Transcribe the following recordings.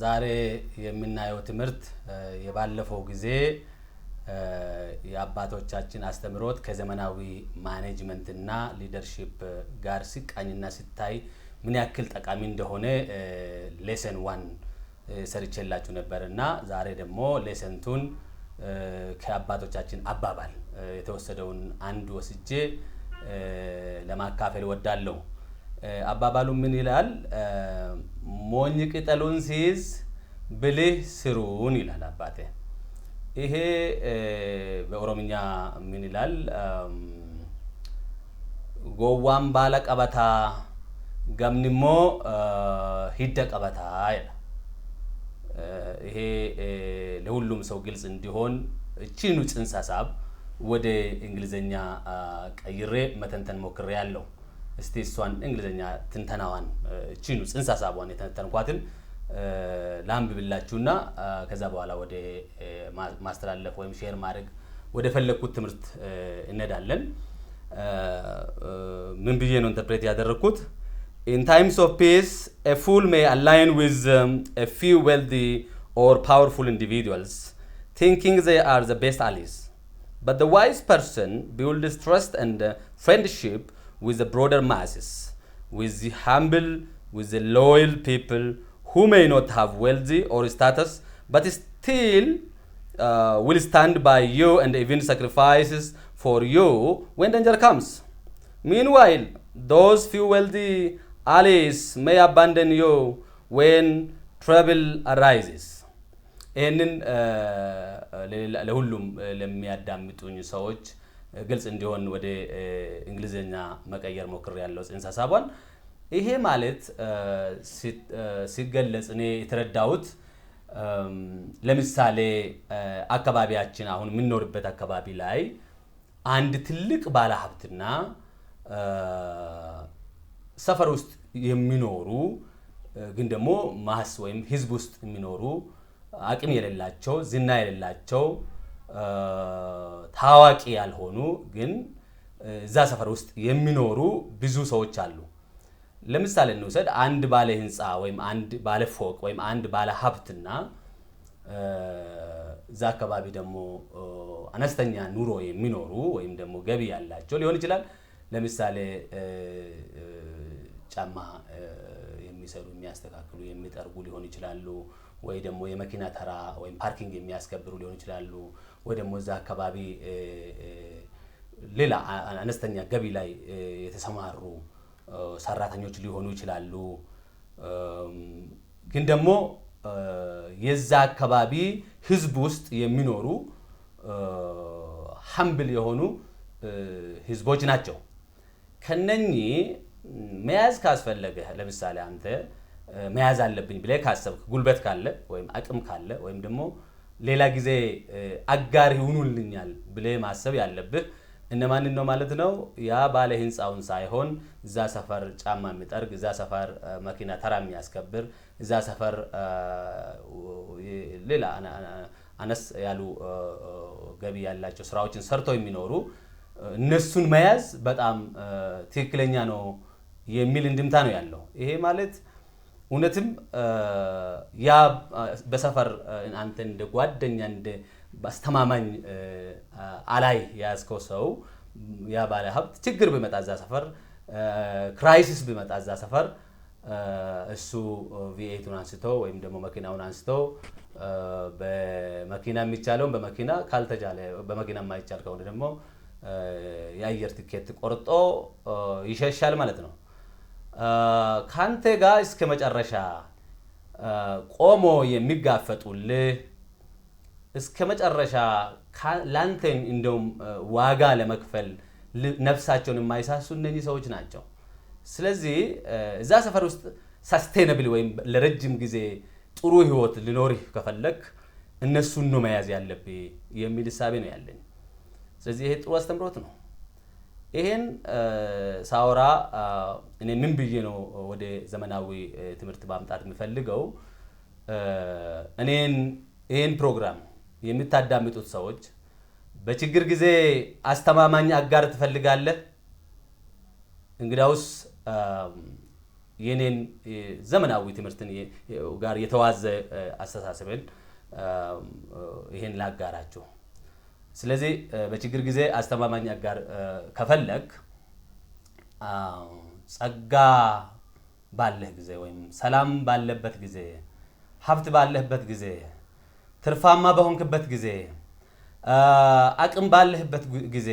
ዛሬ የምናየው ትምህርት የባለፈው ጊዜ የአባቶቻችን አስተምህሮት ከዘመናዊ management እና leadership ጋር ሲቃኝና ሲታይ ምን ያክል ጠቃሚ እንደሆነ lesson one ሰርቼላችሁ ነበር እና ዛሬ ደግሞ lesson two ን ከአባቶቻችን አባባል የተወሰደውን አንድ ወስጄ ለማካፈል እወዳለሁ። አባባሉ ምን ይላል? ሞኝ ቅጠሉን ሲይዝ ብልህ ስሩን ይላል አባቴ። ይሄ በኦሮምኛ ምን ይላል? Gowwaan baala qabata, gamni immoo hidda qabata ይላል። ይሄ ለሁሉም ሰው ግልጽ እንዲሆን እቺኑ ጽንሰ ሀሳብ ወደ እንግሊዘኛ ቀይሬ መተንተን ሞክሬያለሁ። እስቲ እሷን እንግሊዘኛ ትንተናዋን፣ እቺኑ ጽንሰ ሀሳቧን የተነተንኳትን ላንብብላችሁና ከዛ በኋላ ወደ ማስተላለፍ ወይም share ማድረግ ወደ ፈለግኩት ትምህርት እንሄዳለን። ምን ብዬ ነው interpret ያደረግኩት? In times of peace, a fool may align with a few wealthy or powerful individuals, thinking they are the best allies. But the wise person builds trust and friendship with the broader masses, with the humble, with the loyal people who may not have wealthy or status, but still will stand by you and even sacrifices for you when danger comes. Meanwhile, those few wealthy allies may abandon you when trouble arises. ይህንን ለሁሉም ለሚያዳምጡኝ ሰዎች ግልጽ እንዲሆን ወደ እንግሊዝኛ መቀየር ሞክሬያለሁ ጽንሰ ሀሳቧን። ይሄ ማለት ሲገለጽ እኔ የተረዳሁት፣ ለምሳሌ አካባቢያችን፣ አሁን የምንኖርበት አካባቢ ላይ አንድ ትልቅ ባለሀብትና ሰፈር ውስጥ የሚኖሩ ግን ደግሞ mass ወይም ህዝብ ውስጥ የሚኖሩ አቅም የሌላቸው፣ ዝና የሌላቸው፣ ታዋቂ ያልሆኑ ግን እዛ ሰፈር ውስጥ የሚኖሩ ብዙ ሰዎች አሉ። ለምሳሌ እንውሰድ። አንድ ባለ ህንፃ ወይም አንድ ባለ ፎቅ ወይም አንድ ባለ ሀብትና እዛ አካባቢ ደግሞ አነስተኛ ኑሮ የሚኖሩ ወይም ደግሞ ገቢ ያላቸው ሊሆን ይችላል። ለምሳሌ ጫማ የሚሰሩ፣ የሚያስተካክሉ፣ የሚጠርጉ ሊሆን ይችላሉ። ወይ ደግሞ የመኪና ተራ ወይም parking የሚያስከብሩ ሊሆኑ ይችላሉ። ወይ ደግሞ እዛ አካባቢ ሌላ አነስተኛ ገቢ ላይ የተሰማሩ ሰራተኞች ሊሆኑ ይችላሉ። ግን ደግሞ የዛ አካባቢ ህዝብ ውስጥ የሚኖሩ humble የሆኑ ህዝቦች ናቸው። ከነኚህ መያዝ ካስፈለገህ፣ ለምሳሌ አንተ መያዝ አለብኝ ብለህ ካሰብክ፣ ጉልበት ካለ ወይም አቅም ካለ ወይም ደግሞ ሌላ ጊዜ አጋር ይሆኑልኛል ብለህ ማሰብ ያለብህ እነማንን ነው ማለት ነው? ያ ባለ ህንፃውን ሳይሆን እዛ ሰፈር ጫማ የሚጠርግ፣ እዛ ሰፈር መኪና ተራ የሚያስከብር፣ እዛ ሰፈር ሌላ አነስ ያሉ ገቢ ያላቸው ስራዎችን ሰርተው የሚኖሩ እነሱን መያዝ በጣም ትክክለኛ ነው የሚል እንድምታ ነው ያለው። ይሄ ማለት እውነትም ያ በሰፈር አንተ እንደ ጓደኛ፣ እንደ አስተማማኝ ally የያዝከው ሰው፣ ያ ባለ ሀብት ችግር ቢመጣ እዛ ሰፈር፣ crisis ቢመጣ እዛ ሰፈር፣ እሱ V8 ኡን አንስቶ ወይም ደግሞ መኪናውን አንስቶ በመኪና የሚቻለውን በመኪና፣ ካልተቻለ፣ በመኪና የማይቻል ከሆነ ደግሞ የአየር ትኬት ቆርጦ ይሸሻል ማለት ነው። ካንተ ጋር እስከ መጨረሻ ቆሞ የሚጋፈጡልህ፣ እስከ መጨረሻ ላንተ እንደውም ዋጋ ለመክፈል ነፍሳቸውን የማይሳሱ እነኚህ ሰዎች ናቸው። ስለዚህ እዛ ሰፈር ውስጥ sustainable ወይም ለረጅም ጊዜ ጥሩ ህይወት ሊኖርህ ከፈለክ እነሱን ነው መያዝ ያለብህ የሚል እሳቤ ነው ያለኝ። ስለዚህ ይሄ ጥሩ አስተምሮት ነው። ይሄን ሳወራ እኔ ምን ብዬ ነው ወደ ዘመናዊ ትምህርት ማምጣት የምፈልገው? እኔን ይሄን ፕሮግራም የምታዳምጡት ሰዎች በችግር ጊዜ አስተማማኝ አጋር ትፈልጋለህ? እንግዳውስ የኔን ዘመናዊ ትምህርትን ጋር የተዋዘ አስተሳሰብን ይሄን ላጋራችሁ። ስለዚህ በችግር ጊዜ አስተማማኝ አጋር ከፈለግ፣ ጸጋ ባለህ ጊዜ ወይም ሰላም ባለበት ጊዜ፣ ሀብት ባለህበት ጊዜ፣ ትርፋማ በሆንክበት ጊዜ፣ አቅም ባለህበት ጊዜ፣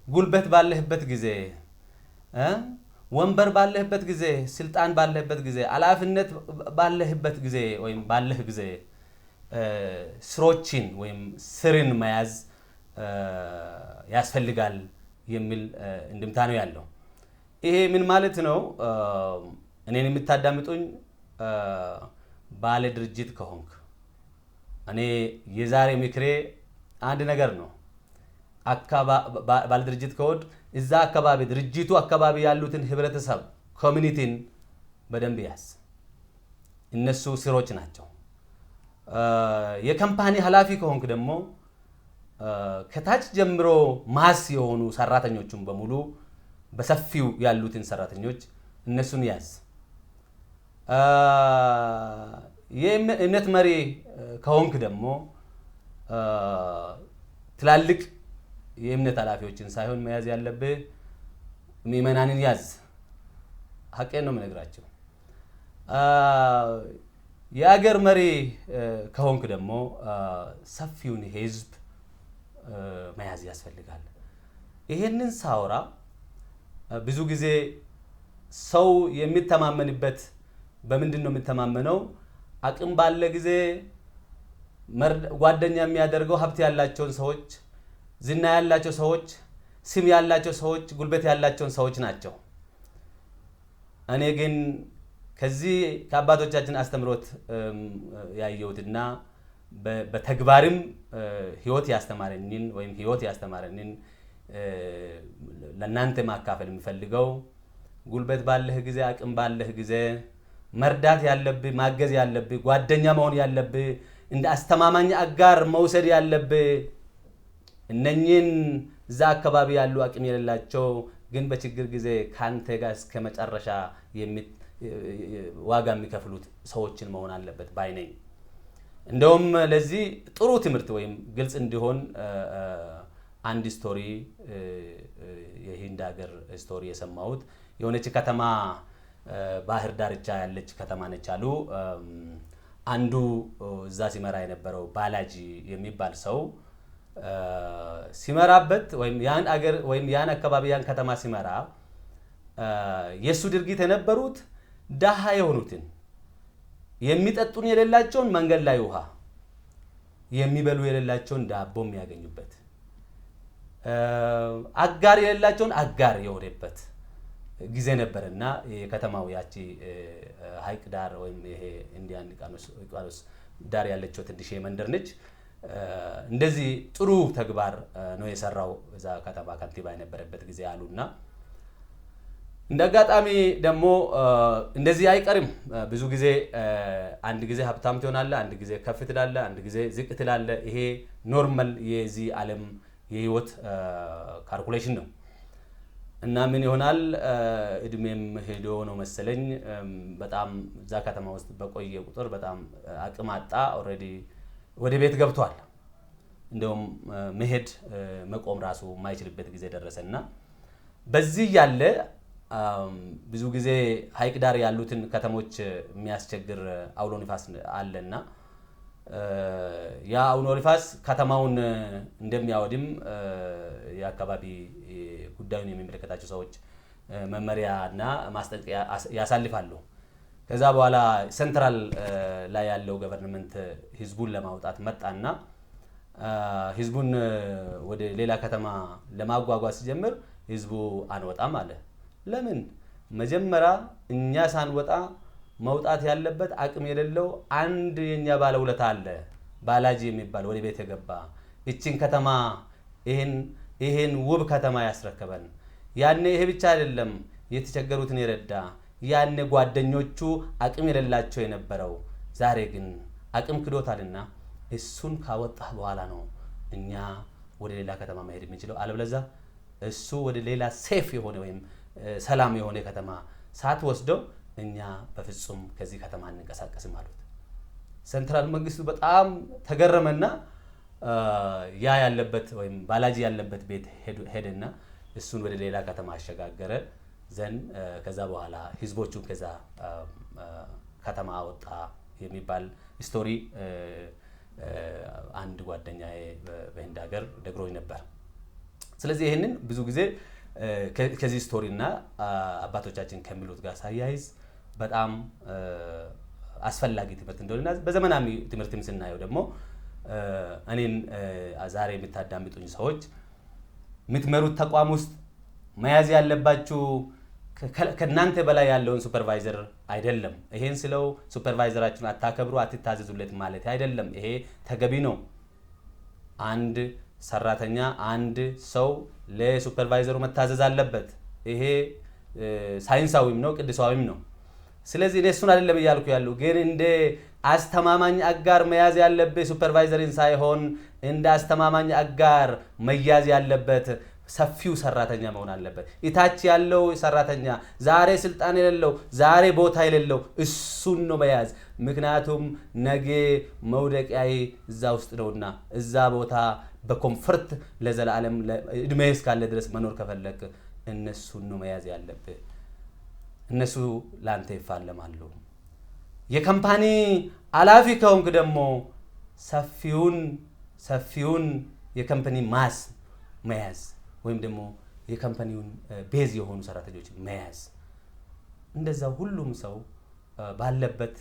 ጉልበት ባለህበት ጊዜ፣ ወንበር ባለህበት ጊዜ፣ ስልጣን ባለህበት ጊዜ፣ ኃላፊነት ባለህበት ጊዜ ወይም ባለህ ጊዜ ስሮችን ወይም ስርን መያዝ ያስፈልጋል የሚል እንድምታ ነው ያለው። ይሄ ምን ማለት ነው? እኔን የምታዳምጡኝ ባለ ድርጅት ከሆንክ እኔ የዛሬ ምክሬ አንድ ነገር ነው። ባለ ድርጅት ከሆንክ እዛ አካባቢ፣ ድርጅቱ አካባቢ ያሉትን ህብረተሰብ፣ community ን በደንብ ያዝ። እነሱ ስሮች ናቸው። የ company ኃላፊ ከሆንክ ደግሞ ከታች ጀምሮ mass የሆኑ ሰራተኞቹን በሙሉ፣ በሰፊው ያሉትን ሰራተኞች እነሱን ያዝ። የእምነት መሪ ከሆንክ ደግሞ ትላልቅ የእምነት ኃላፊዎችን ሳይሆን መያዝ ያለብህ ምእመናንን ያዝ። ሀቄን ነው የምነግራቸው። የአገር መሪ ከሆንክ ደግሞ ሰፊውን ህዝብ መያዝ ያስፈልጋል። ይሄንን ሳወራ ብዙ ጊዜ ሰው የሚተማመንበት በምንድን ነው የሚተማመነው? አቅም ባለ ጊዜ ጓደኛ የሚያደርገው ሀብት ያላቸውን ሰዎች፣ ዝና ያላቸው ሰዎች፣ ስም ያላቸው ሰዎች፣ ጉልበት ያላቸውን ሰዎች ናቸው። እኔ ግን ከዚህ ከአባቶቻችን አስተምሮት ያየሁትና በተግባርም ህይወት ያስተማረኝን ወይም ህይወት ያስተማረኝን ለእናንተ ማካፈል የምፈልገው፣ ጉልበት ባለህ ጊዜ፣ አቅም ባለህ ጊዜ መርዳት ያለብህ፣ ማገዝ ያለብህ፣ ጓደኛ መሆን ያለብህ፣ እንደ አስተማማኝ አጋር መውሰድ ያለብህ እነኚህን እዛ አካባቢ ያሉ አቅም የሌላቸው ግን በችግር ጊዜ ካንተ ጋር እስከ መጨረሻ ዋጋ የሚከፍሉት ሰዎችን መሆን አለበት ባይ ነኝ። እንደውም ለዚህ ጥሩ ትምህርት ወይም ግልጽ እንዲሆን አንድ story፣ የህንድ ሀገር story የሰማሁት፣ የሆነች ከተማ፣ ባህር ዳርቻ ያለች ከተማ ነች አሉ። አንዱ እዛ ሲመራ የነበረው ባላጂ የሚባል ሰው ሲመራበት ወይም ያን አገር ወይም ያን አካባቢ፣ ያን ከተማ ሲመራ የእሱ ድርጊት የነበሩት ደሃ የሆኑትን፣ የሚጠጡን የሌላቸውን መንገድ ላይ ውሃ፣ የሚበሉ የሌላቸውን ዳቦ የሚያገኙበት፣ አጋር የሌላቸውን አጋር የሆነበት ጊዜ ነበርና የከተማው ያቺ ሀይቅ ዳር ወይም ይሄ Indian ውቅያኖስ ዳር ያለችው ትንሽ መንደር ነች። እንደዚህ ጥሩ ተግባር ነው የሰራው እዛ ከተማ ከንቲባ የነበረበት ጊዜ አሉና እንደ አጋጣሚ ደግሞ እንደዚህ አይቀርም። ብዙ ጊዜ አንድ ጊዜ ሀብታም ትሆናለህ፣ አንድ ጊዜ ከፍ ትላለህ፣ አንድ ጊዜ ዝቅ ትላለህ። ይሄ normal የዚህ ዓለም የህይወት calculation ነው። እና ምን ይሆናል፣ እድሜም ሄዶ ነው መሰለኝ፣ በጣም እዛ ከተማ ውስጥ በቆየ ቁጥር በጣም አቅም አጣ። Already ወደ ቤት ገብቷል። እንደውም መሄድ መቆም ራሱ የማይችልበት ጊዜ ደረሰና በዚህ ያለ ብዙ ጊዜ ሀይቅ ዳር ያሉትን ከተሞች የሚያስቸግር አውሎ ንፋስ አለና ያ አውሎ ንፋስ ከተማውን እንደሚያወድም የአካባቢ ጉዳዩን የሚመለከታቸው ሰዎች መመሪያና ማስጠንቀቂያ ያሳልፋሉ። ከዛ በኋላ central ላይ ያለው government ህዝቡን ለማውጣት መጣና ህዝቡን ወደ ሌላ ከተማ ለማጓጓዝ ሲጀምር ህዝቡ አንወጣም አለ። ለምን? መጀመሪያ እኛ ሳንወጣ መውጣት ያለበት አቅም የሌለው አንድ የኛ ባለውለታ አለ፣ ባላጂ የሚባል፣ ወደ ቤት የገባ፣ ይችን ከተማ፣ ይህን ውብ ከተማ ያስረከበን። ያኔ ይሄ ብቻ አይደለም፣ የተቸገሩትን የረዳ፣ ያኔ ጓደኞቹ አቅም የሌላቸው የነበረው ዛሬ ግን አቅም ክዶታልና እሱን ካወጣህ በኋላ ነው እኛ ወደ ሌላ ከተማ መሄድ የምንችለው። አለበለዚያ እሱ ወደ ሌላ safe የሆነ ወይም ሰላም የሆነ ከተማ ሳትወስደው እኛ በፍጹም ከዚህ ከተማ አንንቀሳቀስም አሉት። Central መንግስቱ በጣም ተገረመና ያ ያለበት ወይም ባላጂ ያለበት ቤት ሄደና እሱን ወደ ሌላ ከተማ አሸጋገረ። Then ከዛ በኋላ ህዝቦቹን ከዛ ከተማ አወጣ የሚባል story አንድ ጓደኛዬ በህንድ ሀገር ነግሮኝ ነበር። ስለዚህ ይህንን ብዙ ጊዜ ከዚህ story እና አባቶቻችን ከሚሉት ጋር ሳያይዝ በጣም አስፈላጊ ትምህርት እንደሆነና በዘመናዊ ትምህርትም ስናየው ደግሞ እኔን ዛሬ የምታዳምጡኝ ሰዎች የምትመሩት ተቋም ውስጥ መያዝ ያለባችሁ ከእናንተ በላይ ያለውን supervisor አይደለም። ይሄን ስለው supervisor ኣችሁን አታከብሩ፣ አትታዘዙለት ማለት አይደለም። ይሄ ተገቢ ነው። አንድ ሰራተኛ፣ አንድ ሰው ለ supervisor ኡ መታዘዝ አለበት። ይሄ ሳይንሳዊም ነው፣ ቅዱሳዊም ነው። ስለዚህ እኔ እሱን አይደለም እያልኩ ያሉ፣ ግን እንደ አስተማማኝ አጋር መያዝ ያለብህ supervisor ን ሳይሆን እንደ አስተማማኝ አጋር መያዝ ያለበት ሰፊው ሰራተኛ መሆን አለበት። እታች ያለው ሰራተኛ፣ ዛሬ ስልጣን የሌለው፣ ዛሬ ቦታ የሌለው፣ እሱን ነው መያዝ። ምክንያቱም ነገ መውደቂያዬ እዛ ውስጥ ነውና እዛ ቦታ በ comfort ለዘላለም እድሜ እስካለ ድረስ መኖር ከፈለክ እነሱን ነው መያዝ ያለብህ። እነሱ ለአንተ ይፋለማሉ። የ company ኃላፊ ከሆንክ ደግሞ ሰፊውን የ company mass መያዝ ወይም ደግሞ የ company ውን base የሆኑ ሰራተኞች መያዝ፣ እንደዛ ሁሉም ሰው ባለበት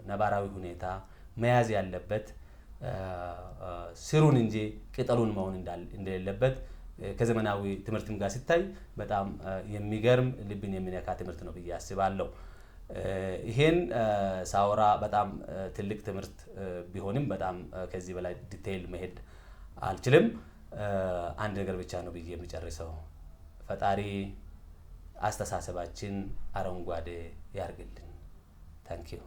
ነባራዊ ሁኔታ መያዝ ያለበት ስሩን እንጂ ቅጠሉን መሆን እንደሌለበት ከዘመናዊ ትምህርትም ጋር ሲታይ በጣም የሚገርም፣ ልብን የሚነካ ትምህርት ነው ብዬ አስባለሁ። ይሄን ሳወራ በጣም ትልቅ ትምህርት ቢሆንም በጣም ከዚህ በላይ detail መሄድ አልችልም። አንድ ነገር ብቻ ነው ብዬ የምጨርሰው። ፈጣሪ አስተሳሰባችን አረንጓዴ ያርግልን። Thank you.